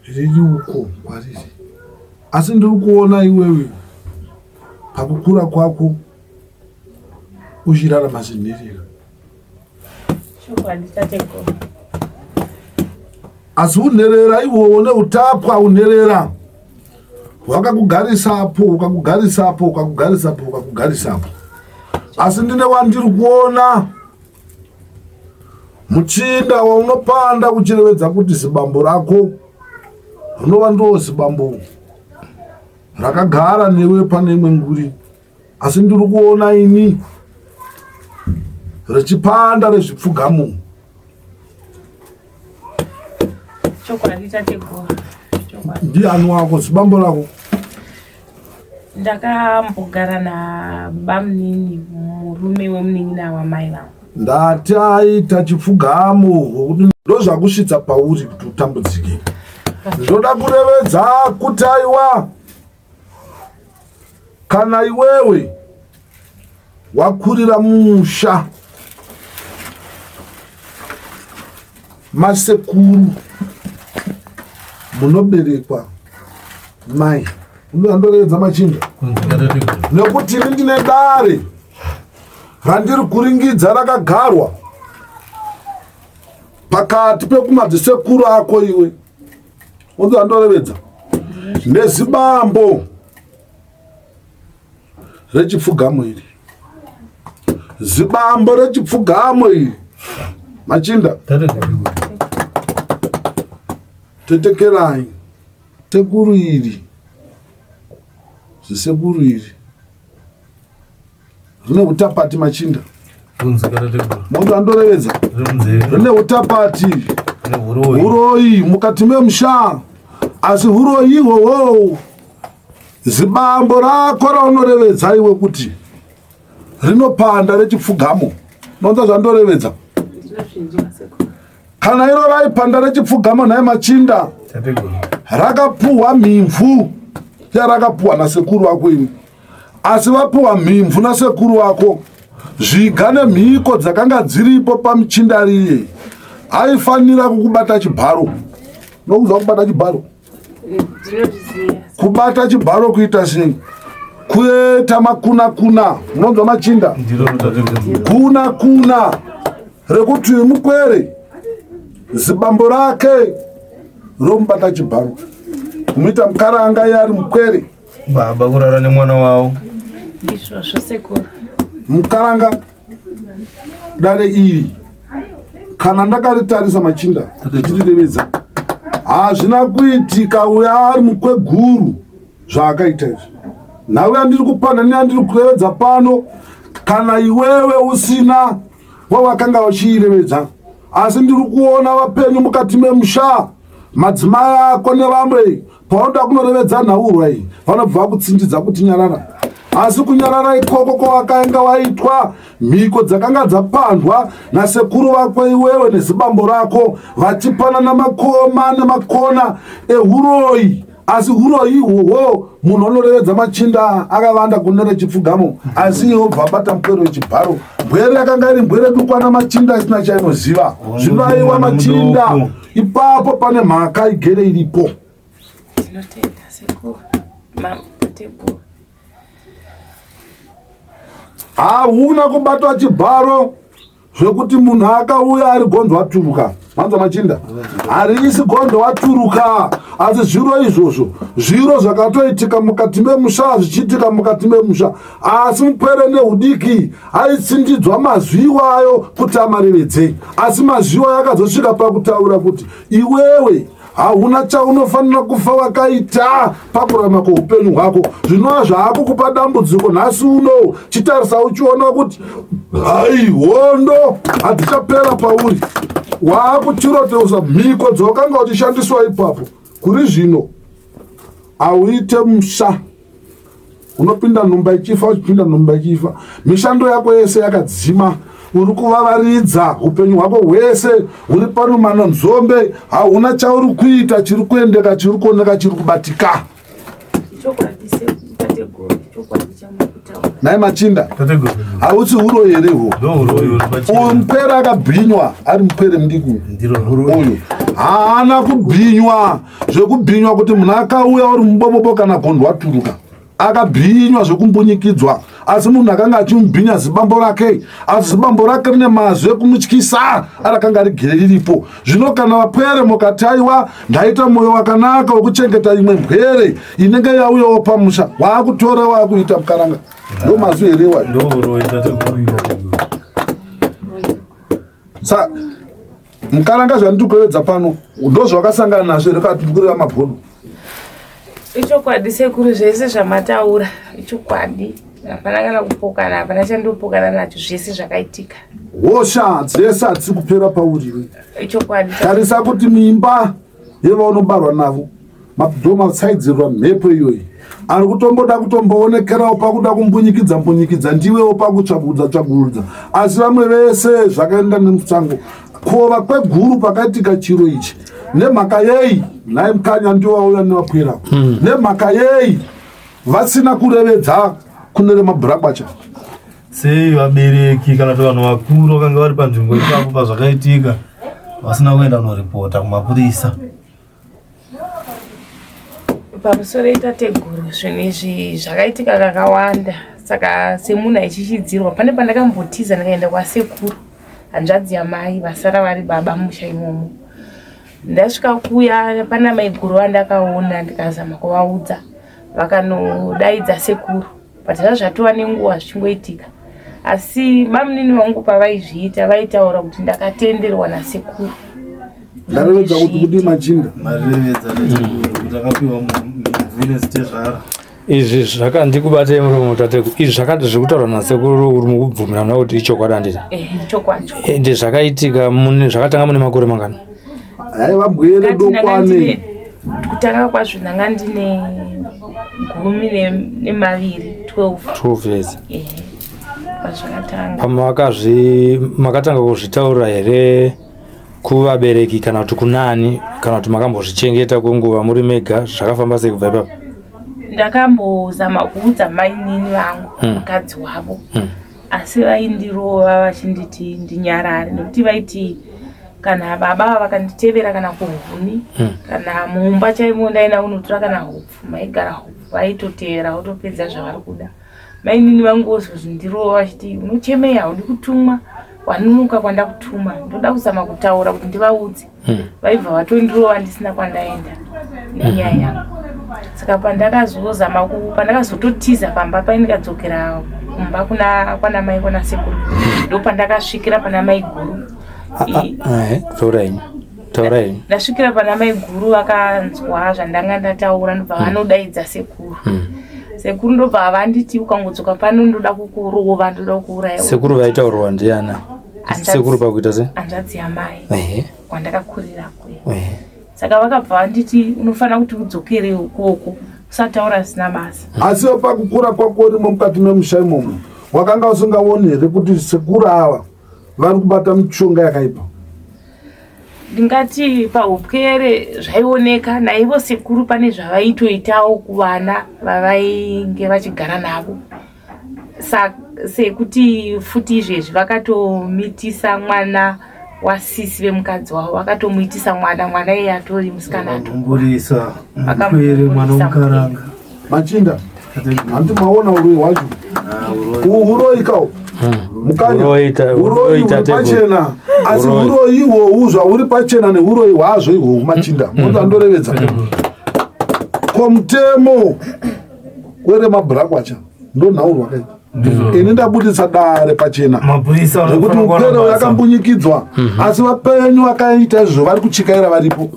Riri uko kwariri. Asi ndiri kuona iwewe pakukura kwako uchirarama senherera. Chokwadi tateguru. Asi unherera ihwohwo neutapwa unherera hwakakugarisapo hukakugarisapo hukakugarisapo hukakugarisapo. Asi ndine wandiri kuona Muchinda waunopanda kuchirevedza kuti zibambo rako rinova ndo zibambo rakagara newe pane imwe nguri, asi ndiri kuona ini richipanda rezvipfugamo. Chokwadi tateguru. Chokwadi. Ndiani wako zibambo rako? Ndakambogara nabamnini murume wemunin'ina wamai vangu. Ndati aita chipfugamo wokuti ndozvakusvitsa pauri kuti utambudzike. Ndoda kurevedza kuti aiwa kana iwewe wakurira musha masekuru munoberekwa mai andorevedza machinda nekuti ini ndine dare randiri kuringidza rakagarwa pakati pekumadzisekuru ako iwe unzi andorevedza nezibambo rechipfugamo iri zibambo rechipfugamo iri machinda tetekerai sekuru iri zisekuru iri rine utapati machinda moto andorevedza rine utapati uroyi mukati memusha asi uroyi ihwohwo Zibambo rako raunorevedza iwe kuti rinopanda rechipfugamo nonza zvandorevedza kana iro raipanda rechipfugamo nhai machinda rakapuhwa mhimvu yarakapuhwa nasekuru wako ini asi vapuhwa mhimvu nasekuru wako zviga nemhiko dzakanga dziripo pamuchinda riye aifanira kukubata chibharo nokuziva kubata chibharo kubata chibharo kuita sei kuita makuna kuna munonzwa machinda kuna kuna rekuti mukwere zibambo rake romubata chibharo kumuita mukaranga iye ari mukwere baba kurara nemwana wavo mukaranga Dare iri kana ndakaritarisa machinda ndichirirevedza hazvina kuitika uya ari mukweguru zvaakaita izvi nhau yandiri kupanda neyandiri kurevedza pano kana iwewe usina wawakanga uchiirevedza asi ndiri kuona vapenyu mukati memusha madzimai ako nevamwe paunoda kunorevedza nhaurwa iyi vanobva vakutsindidza kuti nyarara asi kunyarara ikoko kwawakainga waitwa mhiko dzakanga dzapandwa nasekuru vako iwewe nezibambo rako vachipanana makoma nemakona ehuroyi asi huroyi ihwohwo munhu anorevedza machinda akavanda kune rechipfugamo asi iye obva abata mupwere wechibharo mbwere yakanga iri mbwere dukwana machinda isina chainoziva zvino aiwa machinda ipapo pane mhaka igere iripo Tinotenda sekuru. Mama tateguru. Hauna kubatwa chibharo zvekuti munhu akauya ari gonzo waturuka manzwa machinda harisi gondo waturuka asi zviro izvozvo zviro zvakatoitika mukati memusha zvichiitika mukati memusha asi mupwere nehudiki aitsindidzwa mazwi iwayo kuti amarevedzei asi mazwi iwayo akazosvika pakutaura kuti iwewe hauna chaunofanira kufa wakaita pakurarama kweupenyu hwako zvinova zvaakukupa dambudziko nhasi uno chitarisa uchiona kuti hai hondo hadzichapera pauri waakuchiroteusa mhiko dzawakanga uchishandiswa ipapo kuri zvino hauite musha unopinda nhumba ichifa uchipinda nhumba ichifa mishando yako yese yakadzima uri kuvavaridza upenyu hwako hwese huri pano manonzombe hauna chauri kuita chiri kuendeka chiri kuoneka chiri kubatika. Chokwadi chamukutaura. Nhai machinda, hausi huroyi here ihwo? Uyu mupere akabhinywa ari mupere mudiki uyu haana kubhinywa zvekubhinywa kuti munhu akauya uri mubobobo kana gondo waturuka akabhinywa zvekumbunyikidzwa asi munhu akanga achimubhinya zibambo rake asi zibambo rake rine mazwi ekumutyisa arakanga rigere riripo zvino kana vapwere mukati aiwa ndaita mwoyo wakanaka wekuchengeta imwe mbwere inenge yauyawo pamusha waakutora waakuita mukaranga ndo mazwi here iwayo sa mukaranga zvandiri kurevedza pano ndozvawakasangana nazvo here kana tiri kureva mabhodo Ichokwadi sekuru zvese zvamataura ichokwadi hapana kana kupokana hapana chandopokana nacho zvese zvakaitika. Hosha dzese hadzisi kupera pauri iwe. Ichokwadi. Tarisa kuti mimba yevaunobarwa navo ndo matsaidzirwa mhepo iyoyi ari kutomboda kutomboonekerawo pakuda kumbunyikidza mbunyikidza ndiwewo pakutsvagurudza tsvagurudza asi vamwe vese zvakaenda nemusango Ko vakweguru pakaitika chiro ichi nemhaka yei nhai mukanya ndiwo wauya nevakwira hmm. nemhaka yei vasina kurevedza kune remabhurakwacha sei vabereki kana kuti vanhu vakuru vakanga vari panzvimbo ipapo pazvakaitika vasina kuenda kunoripota kumapurisa Pamusoro tateguru zvinhu izvi zvakaitika kakawanda saka semunhu aichichidzirwa pane pandakambotiza ndikaenda kwasekuru hanzvadzi yamai vasara vari baba musha imomo ndasvika kuya pana maiguru vandakaona ndikazama kuvaudza vakanodaidza sekuru but zvazvo zvatova nenguva zvichingoitika asi bamunini vangu pavaizviita vaitaura kuti ndakatenderwa nasekuru ndarevedza kuti kudii machinda izvi zvakandikubatei muromo tateku izvi zvakati zviri kutaurwa nasekuru uri mukubvumirana kuti ichokwadi handiti eh, chokwadi ende zvakaitika zvakatanga mune makore mangani haiva bwere dokwane Kutanga kwazvo ndanga ndine gumi nemaviri 12 12 years eh, pazvakatanga. Pamakazvi makatanga kuzvitaura here kuvabereki kana kuti kunani kana kuti makambozvichengeta kwenguva muri mega zvakafamba sei kubva ipapo? Ndakambozama kuudza mainini vangu hmm. mukadzi hmm. wavo hmm. Asi vaindirova vachinditi ndinyarare nekuti vaiti kana baba ava vakanditevera kana kuhuni hmm. kana mumba chaimo ndaina kunotora kana hupfu maigara hupfu vaitotevera votopedza zvavari kuda mainini vangu vozozvindirova vachiti unochemei haudi kutumwa wanunuka kwandakutuma ndoda kuzama kutaura kuti ndivaudze hmm. vaibva vatondirova ndisina kwandaenda nenyaya hmm. yangu saka pandakazozama pandakazototiza pamba pai ndikadzokera kumba kuna kwana mai kwana sekuru ndopandakasvikira pana mai guru ah, ah, ah, eh, ndasvikira pana mai guru vakanzwa zvandanga ndataura ndobva hmm. vanodaidza sekuru sekuru ndobva vanditi ukangodzoka pano ndoda kukurova ndoda kukuuraya sekuru vaitaurwa ndiana sekuru pakuita se hanzvadzi yamai kwandakakurira kuya saka vakabva vanditi unofanira kuti udzokere ukoko usataura zvisina basa asi pakukura kwako urimo mukati memusha imomo wakanga usingaoni here kuti sekuru ava vari kubata mishonga yakaipa ndingati paupwere zvaioneka naivo sekuru pane zvavaitoitawo kuvana vavainge vachigara navo sekuti futi izvezvi vakatomitisa mwana wasisi vemukadzi wavo vakatomuitisa mwana mwana iye atori musikana atomburisa mkwere mwana womukaranga machinda hanti maona uroyi hwacho ah, uhu uroyi kawo hmm. mukanya uroyi huri pachena asi uroyi ihwohwu zvahuri pachena neuroyi hwazvo ihwohwu machinda hmm. munhu andorevedza hmm. ko mutemo weremabhurakwacha ndonhaurwa kai ini ndabuditsa dare pachena zvekuti mupere yakambunyikidzwa mhm. asi vapenyu vakaita izvo vari kuchikaira varipo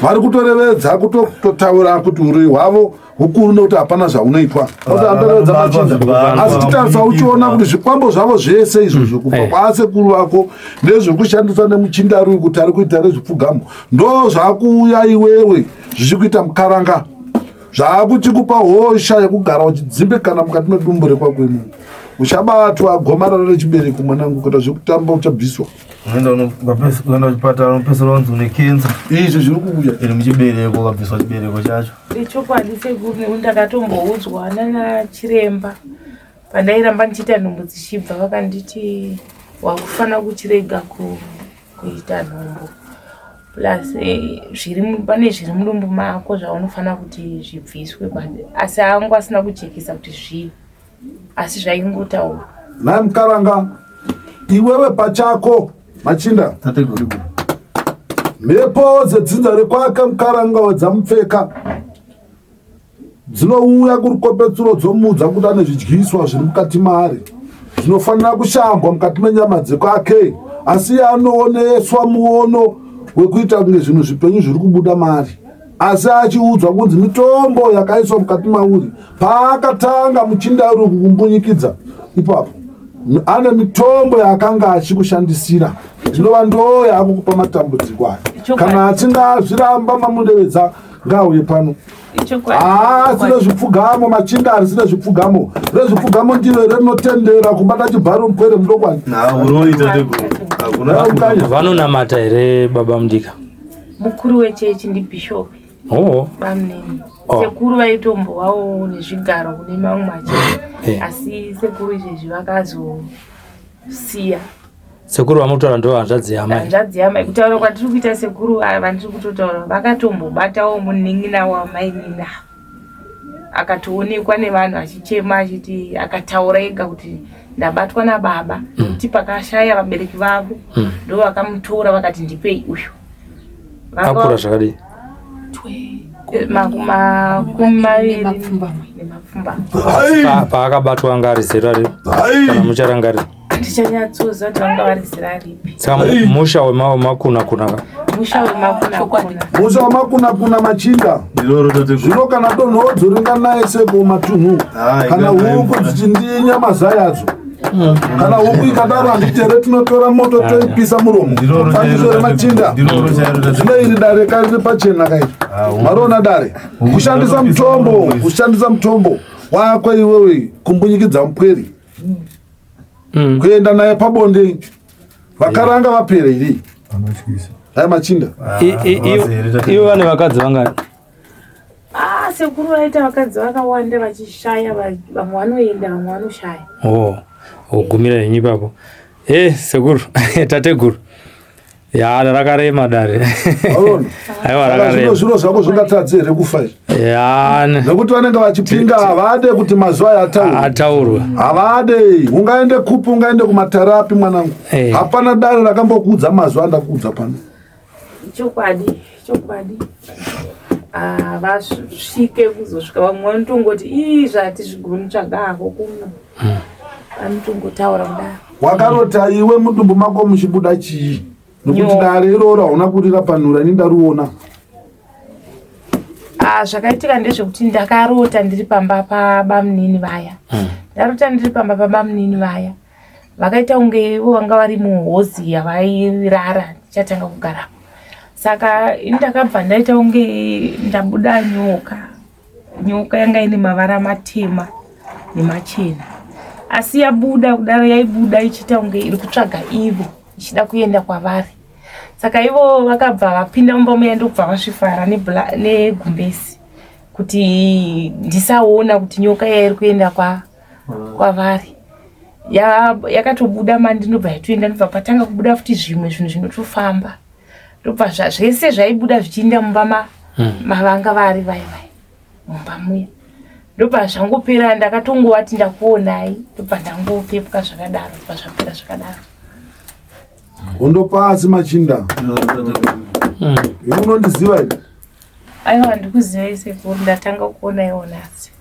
vari kutorevedza kutotaura kuti uroyi hwavo hukuru nekuti hapana zvaunoitwa andorevedza machinda asi titarisa uchiona kuti zvikwambo zvavo zvese izvozvo kubva eh. kwaasekuru vako nezvekushandisa nemuchinda ari kuti ari kuita rezvipfugamo ndo zvakuuya iwewe zvichikuita mukaranga Zvakuchikupa hosha yekugara uchidzimbikana mukati medumbu rekwako imomo. Uchabatwa gomarara rechibereko mwanangu, kuita zvekutamba uchabviswa. Unoenda unoenda kuchipatara unopedzisira wanzi une kenza. Izvi zviri kuuya. Iri muchibereko ukabviswa chibereko chacho. Ichokwadi sekuru nekuti ndakatomboudzwa nana chiremba pandairamba ndichiita nhumbu dzichibva vakanditi wakufanira kuchirega kuita nhumbu plus eh, zviri pane zviri mudumbu mako zvaunofanira kuti zvibviswe but asi angu asina kujekesa kuti zvii asi zvaingotaurwa. Nhai Mukaranga, iwewe pachako machinda, mhepo dzedzinza rekwake Mukaranga wedzamupfeka dzinouya kurukopetsuro dzomuudza kuti ane zvidyiswa zviri mukati maari zvinofanira kushambwa mukati menyama dzekwake, asi iye anooneswa muono wekuita kunge zvinhu zvipenyu zviri kubuda maari. Asi achiudzwa kunzi mitombo yakaiswa mukati mauri paakatanga muchinda uri kukumbunyikidza ipapo ane mitombo yaakanga achikushandisira inova ndoo yaakukupa matambudziko aya. Kana achinge azviramba mamundevedza ngaauye pano. Haasi rezvipfugamo machinda harisi rezvipfugamo. Rezvipfugamo ndiro rinotendera kubata chibharo mupwere mudokwani. Vanonamata here baba Mudika? Mukuru wechechi ndibishop. Oh. Bamnini. Oh. Sekuru vaitombovawo nezvigaro kune mamwe machechi. Eh. Asi sekuru izvezvi vakazosiya. Sekuru vamutaura ndo hanzvadzi yamai. Hanzvadzi yamai kutaura kwatiri kuita sekuru ava vandiri kutotaura vakatombobatawo munin'ina wamainini ava. Akatoonekwa nevanhu achichema achiti akataura ega kuti ndabatwa nababa nekuti pakashaya vabereki vavo ndo vakamutora vakati ndipei uyu. Akura zvakadii? Makumi maviri nemapfumbamwe. Paakabatwa anga ari zera ripi? Kana mucharangarira? Handichanyatsoziva kuti vanga vari zera ripi. Saka musha wemakuna kuna ka? Musha wemakuna kuna. Musha wemakuna kuna machinda. Zvino kana donhodzo ringanaye seko matunhu kana huku dzichindinya mazai adzo. Kana huku ikadaro handiti here tinotora moto toipisa muromo. Fandiso remachinda. Zvino iri dare ka riri pachena kai. Mariona dare. Kushandisa mutombo, kushandisa mutombo wako iwewe kumbunyikidza mupweri. Kuenda naye pabonde. Vakaranga vapere iri. Hai machinda. Ivo vane vakadzi vangani? Ah, sekuru vaita vakadzi vakawanda vachishaya, vamwe vanoenda vamwe vanoshaya. Oh, ogumira henyu ipapo. Eh, sekuru, tateguru. Ya, rakarema dare. Aiwa rakarema. Zviro zvako zvingatadze here kufa izvi? Ya. Nekuti vanenge vachipinga havade kuti mazuva aya ataurwe. Ataurwe. Havade. Ungaende kupi, ungaende kumatare api mwanangu? Eh. Hapana dare rakambokuudza mazuva andakuudza pano. Chokwadi, chokwadi. Ah, vasvike kuzosvika vamwe vanotongoti ii zvati zvigoni tsvaga hako kuno. Vanotongotaura kudaro. Wakarota iwe mudumbu mako muchibuda chii? Nekuti dare iroro hauna kurira panhura ini ndariona. Ah, zvakaitika ndezvekuti ndakarota ndiri pamba pabamunini vaya. Ndarota ndiri pamba pabamunini vaya. Vakaita kunge ivo vanga vari muhozi yavairara ndichatanga kugarapo. Saka ini ndakabva ndaita kunge ndabuda nyoka. Nyoka yanga ine mavara matema nemachena. Asi yabuda kudaro yaibuda ichiita kunge iri kutsvaga ivo ichida kuenda kwavari. Saka ivo vakabva vapinda mumba muya ndokubva vasvifara negumbezi kuti ndisaona kuti nyoka iya iri kuenda kwavari. Yakatobuda mandi ndobva yatoenda, ndobva patanga kubuda futi zvimwe zvinhu zvinotofamba. Ndobva zvese zvaibuda zvichiinda mumba mavanga vari vai vai mumba muya. Ndobva zvangopera, ndakatongovati ndakuonai, ndobva ndangopepuka zvakadaro, ndobva zvapera zvakadaro. Hondo pasi machinda. Iwe unondiziva here? Aiwa, ndikuzivai sekuru, ndatanga kuona iwo nhasi.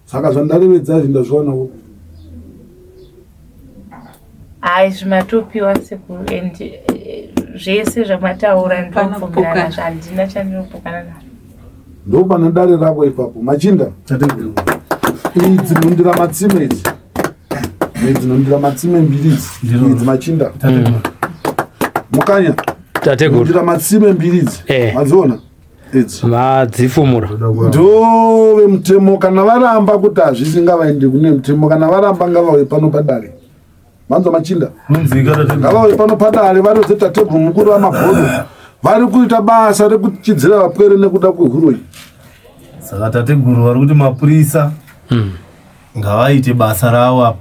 Saka zvandarevedza izvi ndazviwana kupi? Hai, zvimatopiwa sekuru and zvese zvamataura ndinobvumirana nazvo, handina chandinopokana nazvo. Ndopane dare rako ipapo machinda. Idzi nhundira matsime idzi. Idzi nhundira matsime mbiri idzi. Idzi machinda. Mukanya. Tateguru. Nhundira matsime mbiri idzi. Eh. Madziona? Idzi Madzifumura. Ndo vemutemo, kana varamba kuti hazvisi, ngavaende kune mutemo. Kana varamba, ngavauye pano padare. Manzwa, machinda? Kunzwika, tateguru. Ngavauye pano padare, varodze tateguru mukuru vamabhodo vari kuita basa rekuchidzira vapwere nekuda kwehuroyi. Saka tateguru vari kuti mapurisa ngavaite basa ravo apa.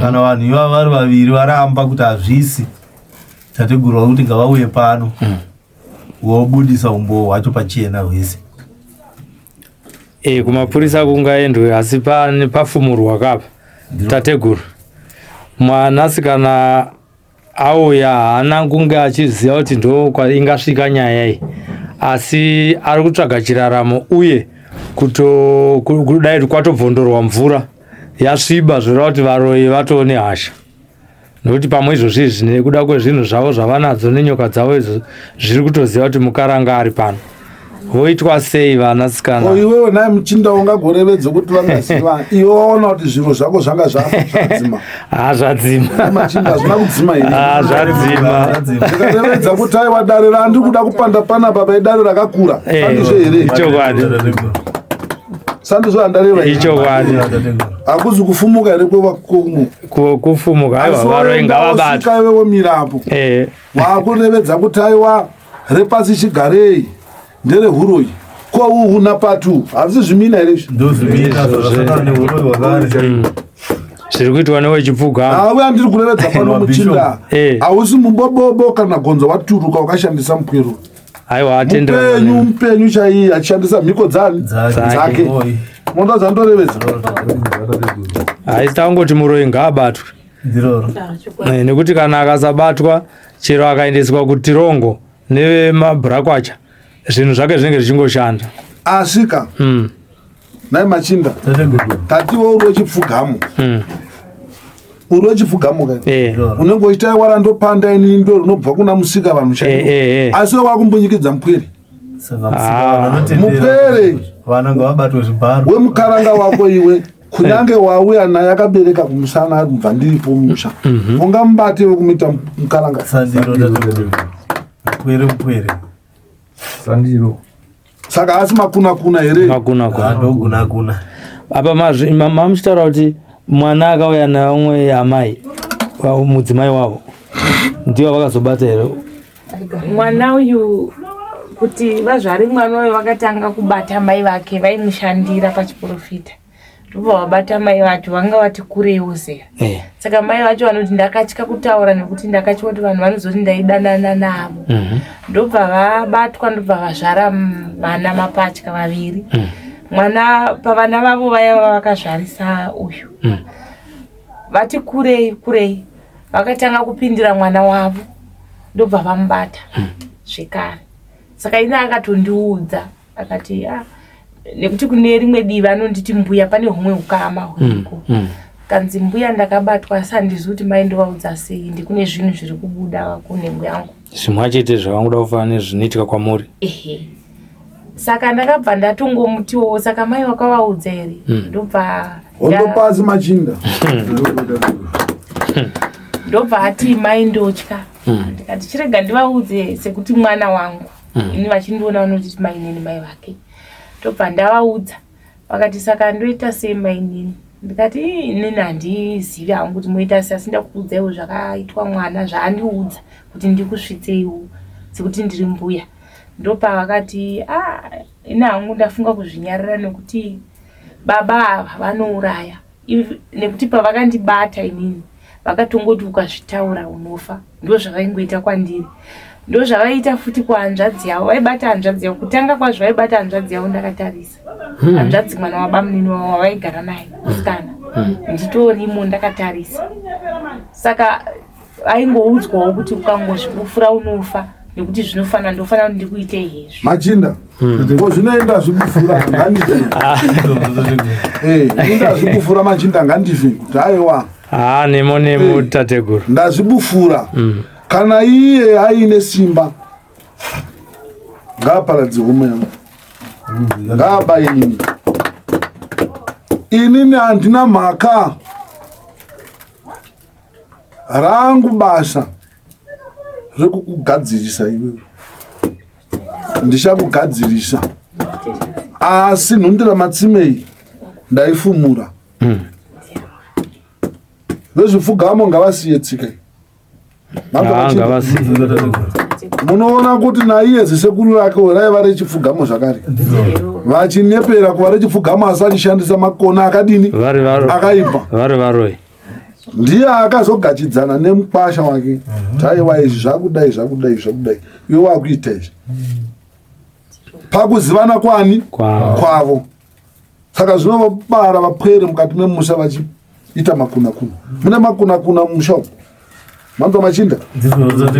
Kana vanhu ivava vari vaviri varamba kuti hazvisi, tateguru vari kuti ngavauye pano, vobudisa umbowo hwacho pachena hwese. E, kumapurisa kungaendwe, asi pane pafumurwa kapa. Tateguru, mwanasikana auya haana kunge achiziva kuti ndo ingasvika nyaya iyi, asi ari kutsvaga chiraramo uye kudai kwatobvondorwa mvura yasviba, zvoreva kuti varoyi vatoone hasha, nokuti pamwe izvozvi izvi nekuda kwezvinhu zvavo zvavanadzo nenyoka dzavo izvo zviri kutoziva kuti mukaranga ari pano. Voitwa sei vanasikana? Ko iwewe naye muchinda ungagorevedze kuti vangaziva, iwe waona kuti zviro zvako zvanga zvadzima? Ha, zvadzima. Machinda, hazvina kudzima here? Ha, zvadzima. Ndikarevedza kuti aiwa, dare randiri kuda kupanda panapa paidare rakakura. Sandizvo here? Ichokwadi. Sandizvo handareva here? Ichokwadi. Hakuzi kufumuka here kwevakomo? Kufumuka, aiwa, varoyi ngavabatwe. Iwewo mirapo wakurevedza kuti aiwa, repasi chigarei nderehuroyi. Ko uhu napatu hazvisi zvimina here izvi? Ndozvimina zvakasangana neuroyi hwakare. Zviri kuitwa newechipfugamo. Auya andiri kurevedza pano, muchinda, hausi mubobobo kana gonzo waturuka wakashandisa mupwero. Aiwa, atenderana. Mupenyu, mupenyu chaiye, achishandisa mhiko dzani? Dzake. Moda dzandorevedza. Haisi, tangoti muroyi ngaabatwe. Ndiroro. Nekuti kana akasabatwa, chero akaendeswa kutirongo nevemabhurakwacha, zvinhu zvake zvinenge zvichingoshanda. Asika nai machinda, Tateguru. tatiwo uri wechipfugamo, uri wechipfugamo ka, unenge uchiti aiwa, randopanda ini ndo rinobva kuna musika vanhu chaivo, asi wakumbunyikidza mupwere. Saka musika vanhu vanotendera. Mupwere. Vana ngavabatwe zvibharo. Wemukaranga wako iwe, kunyange wauya naye akabereka kumusana ari kubva ndiripo mumusha, ungamubate wekumuita mukaranga? Sandiro, tateguru. Mupwere, mupwere. Sandiro. Saka asi makuna kuna here? Makuna kuna. Ndoguna kuna. Apa mamuchitaura kuti mwana akauya naumwe amai, mudzimai wavo, ndivo vakazobata here? Mwana uyu, kuti vazvare mwana uyu, vakatanga kubata mai vake vaimushandira pachiprofita, ndobva vabata mai vacho vanga vati kureiwo zera. Saka mai vacho vanoti ndakatya kutaura nekuti ndakatya kuti vanhu vanozoti ndaidanana navo. Ndobva vabatwa, ndobva vazvara vana mapatya vaviri. Mwana pavana vavo vaya vavakazvarisa uyu, vati kurei kurei, vakatanga kupindira mwana wavo, ndobva vamubata zvekare. Saka ine akatondiudza akati, ah, nekuti kune rimwe divi anonditi mbuya, pane humwe ukama huriko. Kanzi, "Mbuya, ndakabatwa, asi handizivi kuti mai ndovaudza sei, ndikune zvinhu zviri kubuda kunhengo yangu." Zvimwe chete zvavangoda kufanana nezvinoitika kwamuri. Ehe, saka ndakabva ndatongomutiwo, "Saka mai wakavaudza here?" Ndobva Hondo pasi, machinda. Ndobva ati, "Mai, ndotya." Ndikati, "Chirega ndivaudze sekuti mwana wangu." Ini vachindiona vanotiti mainini, mai vake. Ndobva ndavaudza, vakati, "Saka ndoita sei, mainini?" Ndikati, "Ii, inini handizivi hangu kuti moita sei, asi ndakuudzaiwo zvakaitwa mwana, zvaandiudza kuti ndikusvitseiwo sekuti ndiri mbuya." Ndopavakati, "A, ini hangu ndafunga kuzvinyarara nekuti baba ava vanouraya. Nekuti pavakandibata inini vakatongoti ukazvitaura unofa. Ndo zvavaingoita kwandiri, ndo zvavaiita futi kuhanzvadzi yavo. Vaibata hanzvadzi yavo kutanga kwazvo, vaibata hanzvadzi yavo ndakatarisa, hanzvadzi mwana wabamunini wavo wavaigara naye musikana, nditorimo ndakatarisa. Saka aingoudzwawo kuti ukangozvibufura unofa, nekuti zvinofana ndofanira kuti ndikuite hezvo." Machinda, ko zvinoenda zvibufura, ngandife. Inoenda zvibufura, machinda, ngandife kuti aiwa. Ha, nemo nemo, tateguru. Ndazvibufura. Kana iye aine simba, ngaaparadze home yangu, ngaabaye ini. Inini handina mhaka. Rangu basa rekukugadzirisa iwewe. Ndichakugadzirisa, asi nhundira matsimei ndaifumura. Vezvipfugamo ngavasiye tsika iyi. Ah, ngavasiye. Munoona kuti naiye zisekuru rake raiva rechipfugamo zvakare, vachinyepera kuva rechipfugamo, asi achishandisa makona akadini? Vari varo Akaipa. Vari varoi. Ndiye akazogachidzana nemukwasha wake. Taiwa, izvi zvakudai, zvakudai, zvakudai, iwe wakuita izvi pakuzivana kwani? Kwavo. Kwavo. Saka zvinovabara vapwere mukati memusha vachiita makunakuna. Mune makunakuna mumusha umu, manzwa machinda?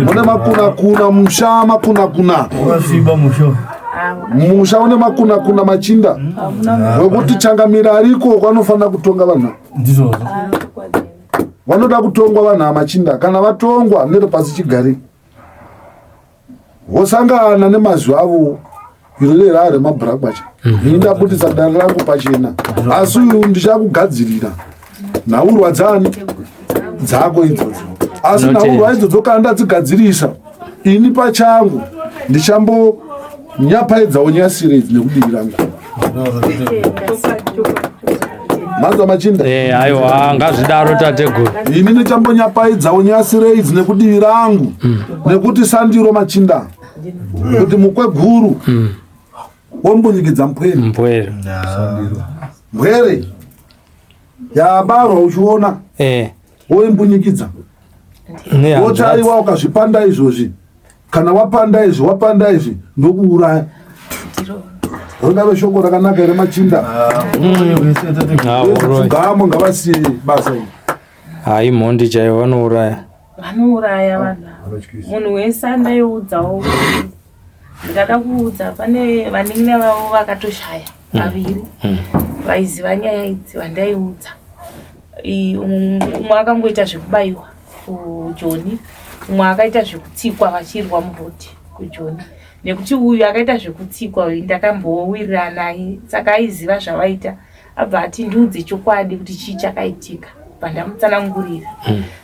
Mune makunakuna musha, makunakuna. Wakasviba musho. Musha une makunakuna, machinda, wekuti changamira ariko kwanofanira kutonga vanhu. Ndizvozvo. Vanoda kutongwa vanhu amachinda. Kana vatongwa nerepasi chigari, vosangana nemazwi avo. Iro rera remabhurakwacha, ini ndabudisa dare rangu pachena, asi uyu ndichakugadzirira nhaurwa dzani dzako idzodzo. Asi Tinotenda. nhaurwa idzodzo kana ndadzigadzirisa ini pachangu, ndichambonyapaidzawo nyasire idzi nekudivi rangu. Manzwa machinda? Eh, aiwa, ngazvidaro tateguru. Ini ndichambonyapaidzawo nyasire idzi nekudivi rangu, nekuti sandiro machinda kuti mukweguru wombunyikidza mpwere. Mpwere. Mbwere yabarwa uchiona, woimbunyikidza, woti Nehanzvadzi. aiwa, ukazvipanda izvozvi, kana wapanda izvi, wapanda izvi, ndokuuraya. Ringave shoko rakanaka here, machinda? Ah, uroi. Gamo ngavasiye basa iri. Hai, mhondi chaivo, vanouraya. Vanouraya vanhu ava. Munhu wese andaiudzawo kuti ndikada kuudza, pane vanin'ina vavo vakatoshaya vaviri vaiziva nyaya idzi vandaiudza. Umwe akangoita zvekubayiwa kuJoni, umwe akaita zvekutsikwa vachirwa murodhi kuJoni. Nekuti uyu akaita zvekutsikwa uyu ndakambowirirana naye, saka aiziva zvavaita. Abva ati ndiudze chokwadi kuti chii chakaitika. Pandamutsanangurira,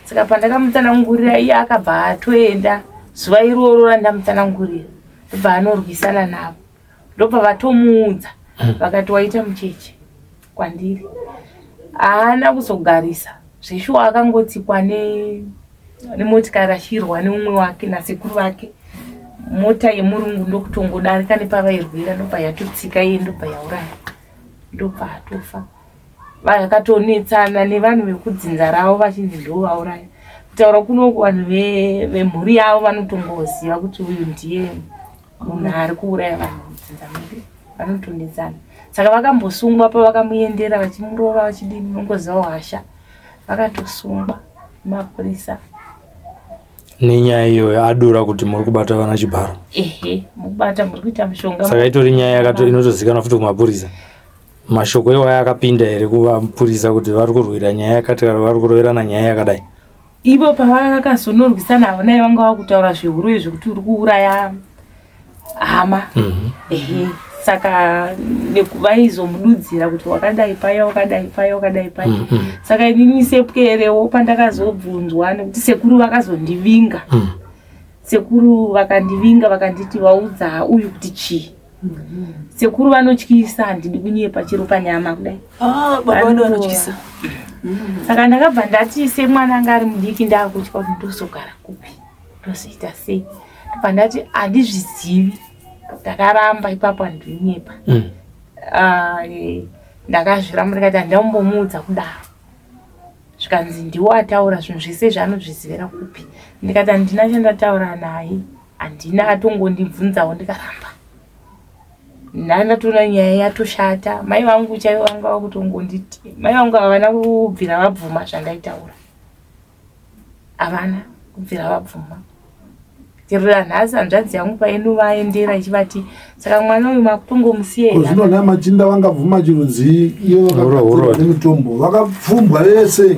saka pandakamutsanangurira, iye akabva atoenda zuva iroro randamutsanangurira, ndobva anorwisana navo, ndobva vatomuudza, vakati waita mucheche kwandiri. Haana kuzogarisa zveshuwa, akangotsikwa nemotikari achirwa neumwe wake nasekuru vake. Mota yemurungu ndokutongodarika nepavairwira, ndobva yatotsika iye, ndobva yauraya, ndobva atofa. Vakatonetsana nevanhu vekudzinza ravo vachinzi ndo vauraya. Kutaura kunoku, vanhu vemhuri yavo vanotongoziva kuti uyu ndiye munhu ari kuuraya vanhu mudzinza medu. Vanotonetsana. Saka vakambosungwa pavakamuendera vachimurova vachidini, unongozivawo hasha. Vakatosungwa mapurisa. Nenyaya iyoyo adura kuti muri kubata vana chibharo. Ehe, mukubata, muri kuita mushonga. Saka itori nyaya inotozikanwa futi kumapurisa. Mashoko iwaya akapinda here kuvapurisa kuti vari kurwira nyaya yakati, kana vari kuroverana nyaya yakadai? Ivo pavakazonorwisana havo naye, vanga vakutaura zvehuro zvekuti uri kuuraya hama. Ehe, saka vaizomududzira kuti wakadai paya, wakadai paya, wakadai paya. Saka inini sepwerewo pandakazobvunzwa, nekuti sekuru vakazondivinga, sekuru vakandivinga, vakanditi vaudza uyu kuti chii. Sekuru vanotyisa, handidi kunyepa, chero panyama kudai. Ah, baba vedu vanotyisa. Saka ndakabva ndati semwana anga ari mudiki, ndakutya kuti ndozogara kupi, ndozoita sei. Ndobva ndati handizvizivi. Ndakaramba ipapo, handinyepa. Ah, ndakazviramba, ndikati handambomuudza kudaro. Zvikanzi ndiwo ataura zvinhu zvese zvaanozvizivira kupi? Ndikati handina chandataura naye, handina, atongondibvunzawo ndikaramba. Ndandatoona nyaya yatoshata. Mai vangu chaivo vanga vakutongonditi, mai vangu havana kubvira vabvuma zvandaitaura, havana kubvira vabvuma. Chero nhasi hanzvadzi yangu painovaendera ichivati, saka mwana uyu makutongomusiya here? Zvino nhai machinda, vangabvuma chirudzii iye vakagadzirwa nemitombo, vakapfumbwa vese,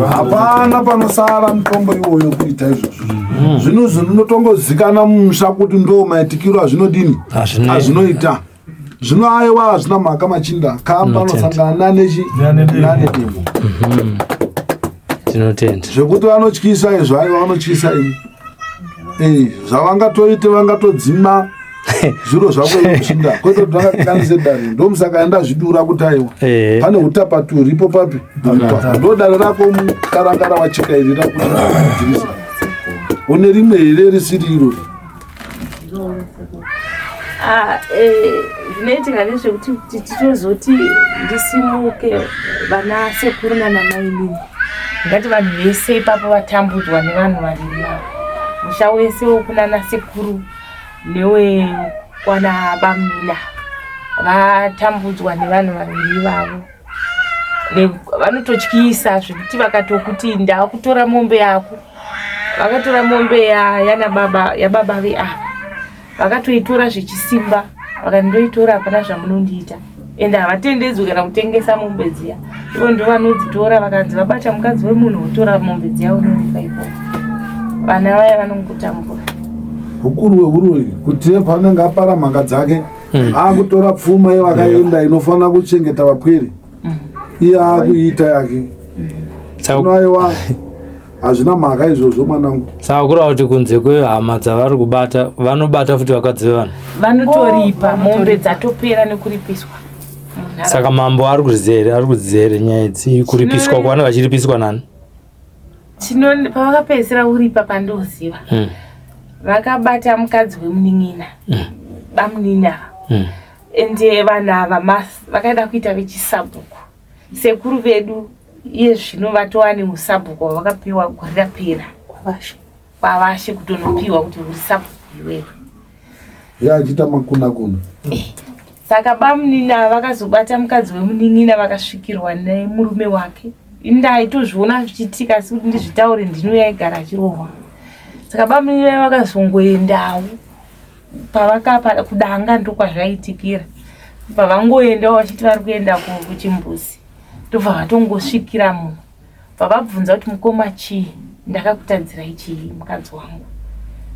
hapana panosara mutombo iwoyo kuita izvozvo. Zvinhu zvinotongozikana mumusha kuti ndo maitikiro azvinodini, azvinoita. Zvino aiwa, hazvina mhaka machinda, kamba anosangana nanechi nanedemo. Tinotenda. Zvekuti vanotyisa izvo, aiwa, vanotyisa ini. Zvavangatoite, vangatodzima. Zviro zvako iwe muchinda, kwete kuti ndakakanise dare. Ndomusaka ndazvidura kuti aiwa, pane utapati huripo papi pa ndo dare rako mukarangara wacheka iri rakudirisa. Une rimwe here risiri irori? Ah, zvinoitika ndezvekuti kuti titozoti ndisimuke, vana sekuru nana mainini, ngati vanhu vese ipapo vatambudzwa nevanhu vaviri ava. Musha wese wokunana sekuru newekwana bamina vatambudzwa nevanhu vaviri ivavo. Vanototyisa zvekuti vakatokuti ndakutora mombe yako, vakatora mombe yana baba, yababa veava, vakatoitora zvechisimba, vakandoitora, hapana zvamunondiita. Ende havatendedzwi kana kutengesa mombe dziya, ivo ndo vanodzitora. Vakanzi vabata mukadzi wemunhu, votora mombe dziya, unoripa ikoko. Vana vaya vanongotambura. Ukuru hwehuroyi kuti panenge apara mhanga dzake, akutora pfuma yevakaenda inofanira kuchengeta vapwere, iye akuiita yake. Saka Aiwa, hazvina mhaka izvozvo, mwanangu. Saka kureva kuti kunze kwehama dzavari kubata, vanobata futi vakadzi vevanhu? Vanotoripa, mombe dzatopera nekuripiswa munharaunda. Saka mambo ari kuziva here, ari kuziva here nyaya idzi, kuripiswa kwavanenge vachiripiswa nani? Pavakapedzisira kuripa, pandoziva, vakabata mukadzi wemunin'ina, bamunini ava. Ende vanhu ava vakada kuita vechisabhuku. Sekuru vedu iye zvino vatova neusabhuku hwavakapiwa gore rapera kwavashe, kutonopiwa kuti uri sabhuku iwewe. Iye achiita makuna kuna. Saka bamunini ava vakazobata mukadzi wemunin'ina, vakasvikirwa nemurume wake. Indaitozviona zvichiitika, asi kuti ndizvitaure, ndini yaigara achirohwa. Saka bamunini vaya vakazongoendawo pavakapa kudanga, ndokwazvaitikira. Pavangoendawo vachiti vari kuenda kuchimbuzi, ndobva vatongosvikira munhu, vavabvunza kuti, "Mukoma, chii? Ndakakutadzirai chii, mukadzi wangu?"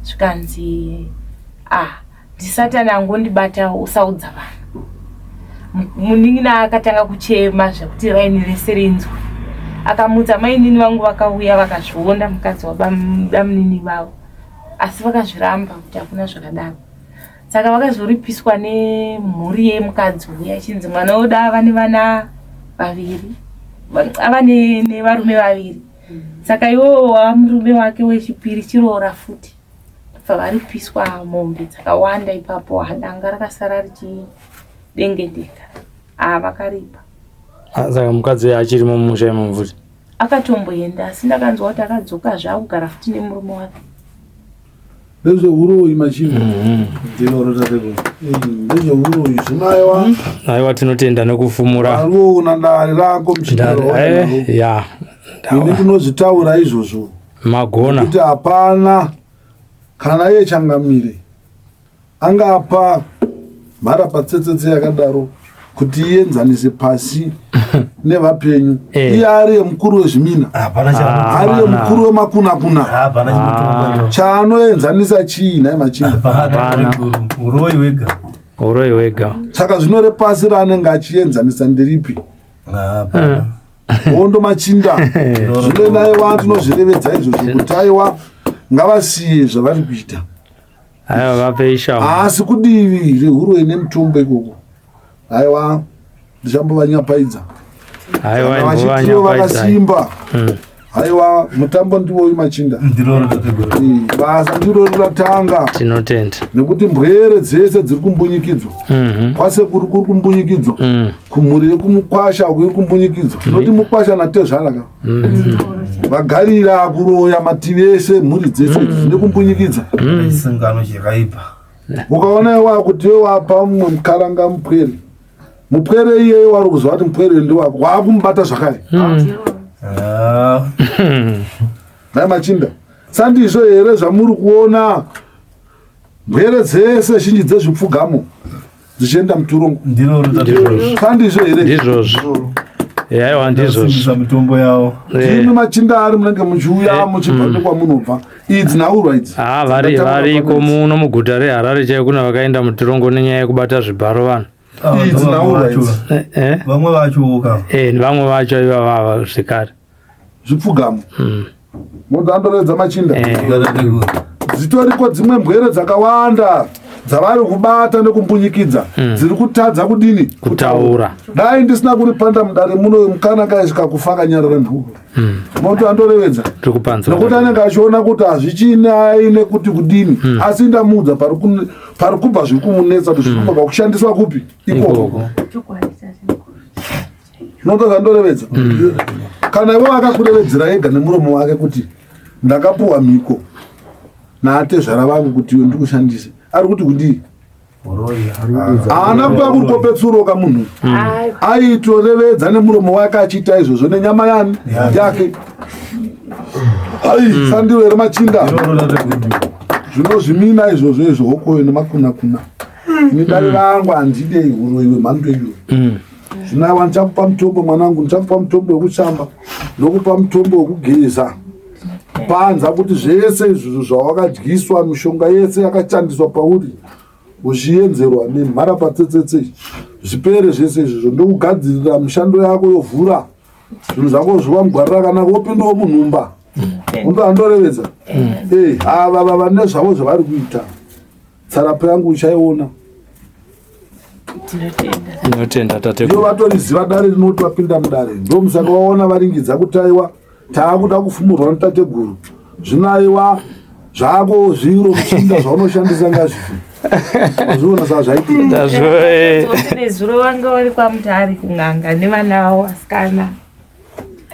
Zvikanzi, "Ah, ndisatani angondibata, usaudza vanhu." Munin'ina akatanga kuchema zvekuti raini rese rinzwe. Akamutsa mainini vangu, vakauya vakazviona mukadzi wabamunini vavo, asi vakazviramba kuti hakuna zvakadaro. Saka vakazoripiswa nemhuri yemukadzi uya, achinzi mwana wedu ava nevana vaviri, ava nevarume vaviri. Saka iwowo wamurume wake wechipiri, chiroora futi. Bva varipiswa mombe dzakawanda ipapo. Hadanga rakasara richidengendeka. Ah, vakaripa. Ah, saka mukadzi uyo achiri mumusha imomo futi? Akatomboenda, asi ndakanzwa kuti akadzoka zvaakugara futi nemurume wake. Ndezveuroyi, machinda. Ndinoro, tateguru. Ndezveuroyi zvino, aiwa. Aiwa, tinotenda nekufumura. Ariwoona dare rako muchinda. Ya. Ini ndinozvitaura izvozvo Magona. kuti hapana kana iye changamire angapa mhara patsetsetse yakadaro kuti ienzanise pasi nevapenyu, iye ari mukuru wezvimina, Hapana cha ari mukuru wemakunakuna. Hapana chinotonga. Chaanoenzanisa chii nhai, machinda? Hapana, tateguru, uroyi wega. Uroyi wega. Saka zvino repasi raanenge achienzanisa ndiripi? Hapana. Hondo, machinda. Zvino naiwa tinozvirevedza izvozvo kuti aiwa, ngavasiye zvavari kuita. Aiwa, vapei shamu. Asi kudivi rehuroyi nemutombo ikoko, aiwa, ndichambovanyapaidza. Aiwa. Kana vachitiwo Imbovanyapaidza. vakasimba, aiwa, mutambo ndiwoyu, machinda. Ndinoro, tateguru. Basa ndiro riratanga. Tinotenda. Nekuti mbwere dzese dziri kumbunyikidzwa, kwasekuru kuri kumbunyikidzwa, kumhuri yekumukwasha kuri kumbunyikidzwa. Tinoti mukwasha natezvara ka vagarira kuroya mativi ese, mhuri dzese idzi dzine kumbunyikidza. Chisangano chakaipa. Ukaona iwa kuti iwe wapa mumwe mukaranga mupwere, mupwere iyeyo wari kuzwa kuti mupwere ndewako, waakumubata zvakare. Ah, Nai machinda, sandizvo here zvamuri kuona mbwere dzese zhinji dzezvipfugamo dzichienda mutorongo? Ndinoro, tateguru. Sandizvo here? Ndizvozvo, aiwa, ndizvozvo. Simbisa mitombo yavo. Ndimi machinda ari munenge muchiuya muchibva nekwamunobva, idzi nhaurwa idzi. Ha, vari Dzandataura variko pano idzi. Muno muguta reHarare chaiyo kuna vakaenda mutirongo nenyaya yekubata zvibharo vanhu. Ava Idzi ndo vamwe nhaurwa vacho. idzi. Eh, eh. Vamwe vacho ka. Eh, vamwe vacho ivavava zvekare. Zvipfugamo munhu andoredza, machinda. Tateguru. Dzitoriko dzimwe mbwere dzakawanda. Dzavari kubata nekumbunyikidza dziri kutadza kudini? Kutaura. Dai ndisina kuripanda mudare muno, mukana kaisvika kufa akanyarara nduku moto andorevedza. Tiri kupanzwa. Nekuti anenge achiona kuti hazvichinai nekuti kudini, asi ndamuudza pari kubva zviri kumunetsa, kuti zviri kubva pakushandiswa kupi ikoko. Ikoko. Chokwadi, tateguru. Unoto zvandorevedza, kana ivo akakurevedzera ega nemuromo wake kuti ndakapuwa mhiko naatezvara vangu kuti iwe ndikushandise, ari kuti kudii? Haana kuva kuri kopetsuroka munhu. Aiwa. Aitorevedza nemuromo wake achiita izvozvo nenyama yani yake. Ai, sandiro here machinda? Iroro, tateguru. Zvinozvimina izvozvo izvo, hokoyo nemakunakuna. Ini dare rangu handidei uroyi hwemhando iyoyo. Zvino ndichakupa mutombo, mwanangu, ndichakupa mutombo wekushamba, ndokupa mutombo wekugeza panza, kuti zvese izvozvo zvawakadyiswa, mishonga yese yakashandiswa pauri uchienzerwa nemharapatsetsetse, zvipere zvese izvozvo. Ndokugadzirira mishando yako, yovhura zvinhu zvako zviva mugwari rakanaka, wopindawo munhumba. Undo andorevedza. Ava vava nezvavo zvavari kuita, tsarapo yangu uchaiona. Tinotenda. Tinotenda, Ndivo tateguru. vatoriziva dare rinoti vapinda mudare, ndomusaka waona varingidza kuti aiwa, taakuda kufumurwa netateguru. Zvino aiwa, zvako zviro muchinda zvaunoshandisa ngazvifi zviona saka zvaitika. Tazvo. Nezuro vanga vari kwaMutare kun'anga nevana vavo vasikana.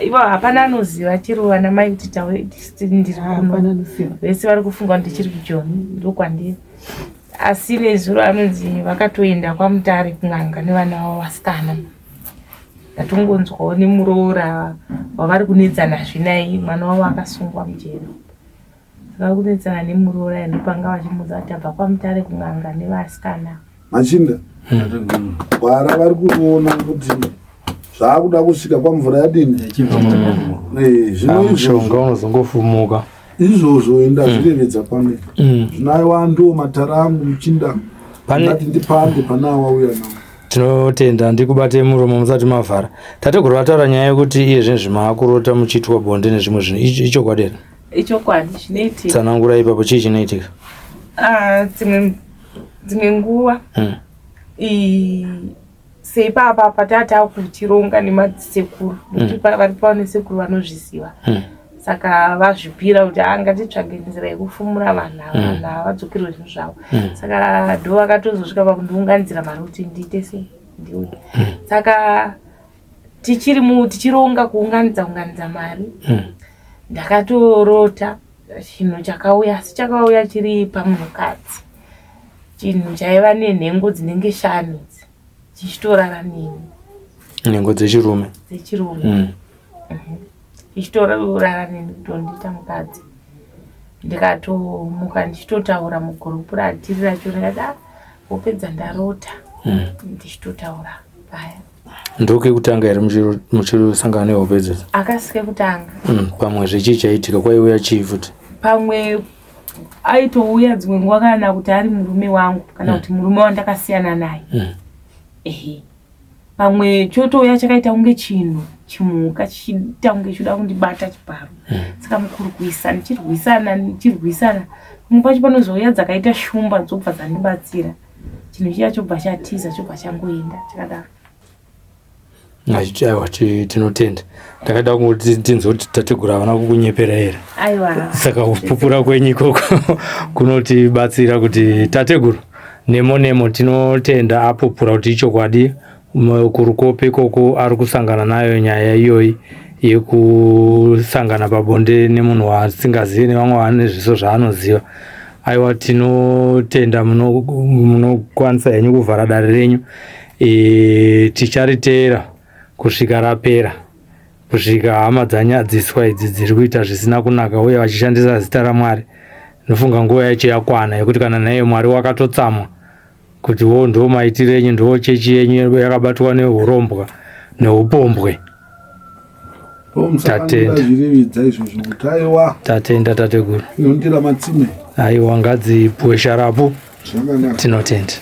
Ivo hapana anoziva chero vana mai kuti ndiri kuno. Hapana anoziva. Vese vari kufunga kuti ndichiri kuJoni, ndokwandiri, asi nezuro anonzi vakatoenda kwaMutare kun'anga nevana vavo vasikana. Ndatongonzwawo nemuroora wavari kunetsanazve naye, mwana wavo akasungwa mujeri. Saka vari kunetsana nemuroora, ndopanga vachimuudza kuti tabva kwaMutare kun'anga nevasikana. Machinda, gwara vari kuona kuti zvaakuda kusvika kwamvura yadini. Zvino Mushonga izvozvo unozongofumuka. Izvozvo ndazvirevedza pano. Zvino aiwa, ndiwo matara angu, muchinda. Ndati ndipande pana wauya nawo. Tinotenda. Ndikubate muromo musati mavhara. Tateguru vataura nyaya yekuti iye zvinezvi maakurota muchiitwa bonde nezvimwe zvinhu. Ichokwadi here? Ichokwadi, zvinoitika. Tsanangura ipapo, chii chinoitika? Ah, dzimwe nguva seipapa patata kuchironga nemadzisekuru, nekuti vari pavo nesekuru vanozviziva. Saka vazvipira kuti a ngatitsvage nzira yekufumura vanhu ava, vanhu ava vadzokerwe zvinhu zvavo. Saka ndo vakatozosvika pakundiunganidzira mari kuti ndiite sei, ndiuye. Saka tichiri mu tichironga kuunganidza unganidza mari, ndakatorota chinhu chakauya, asi chakauya chiri pamunhukadzi, chinhu chaiva nenhengo dzinenge shanu idzi, chichitorara neni. Nhengo dzechirume? Dzechirume. Chichitorara neni, kutondiita mukadzi. Ndikatomuka ndichitotaura mugurupu ratiri racho, ndikati, "Ah, hope dzandarota," ndichitotaura paya. Ndokekutanga here muchirosangana nehope idzodzo? Akasike kutanga. Pamwe zvechii chaitika? Kwaiuya chii futi? Pamwe aitouya dzimwe nguva, kana kuti ari murume wangu, kana kuti murume wandakasiyana naye. Ehe, pamwe chotouya chakaita kunge chinhu chimhuka, chichiita kunge choda kundibata chibharo. Saka mukurwisa, ndichirwisana, ndichirwisana, pamwe pacho panozouya dzakaita shumba, dzobva dzandibatsira, chinhu chiya chobva chatiza, chobva changoenda chakadaro. Aiwa, tinotenda. Ndakada kungoti tinzwe kuti tateguru havana kukunyepera here. Aiwa. Saka kupupura kwenyu ikoko kunotibatsira kuti tateguru nemo nemo. Tinotenda, apupura kuti ichokwadi, kuRukope ikoko ari kusangana nayo nyaya iyoyi yekusangana pabonde nemunhu waasingazivi nevamwe vane zviso zvaanoziva. Aiwa, tinotenda, munokwanisa henyu kuvhara dare renyu. Tichariteera kusvika rapera, kusvika hama dzanyadziswa idzi dziri kuita zvisina kunaka uye vachishandisa zita raMwari. Nofunga nguva yacho yakwana yekuti kana naiye Mwari wakatotsamwa kuti wo ndo maitiro enyu, ndo chechi yenyu yakabatwa neurombwa neupombwe. Tatenda. Zvirevidza izvozvo kuti aiwa. Tatenda, tateguru. Inondira matsime. Aiwa, ngadzipuwe sharapu. Zvakanaka. Tinotenda.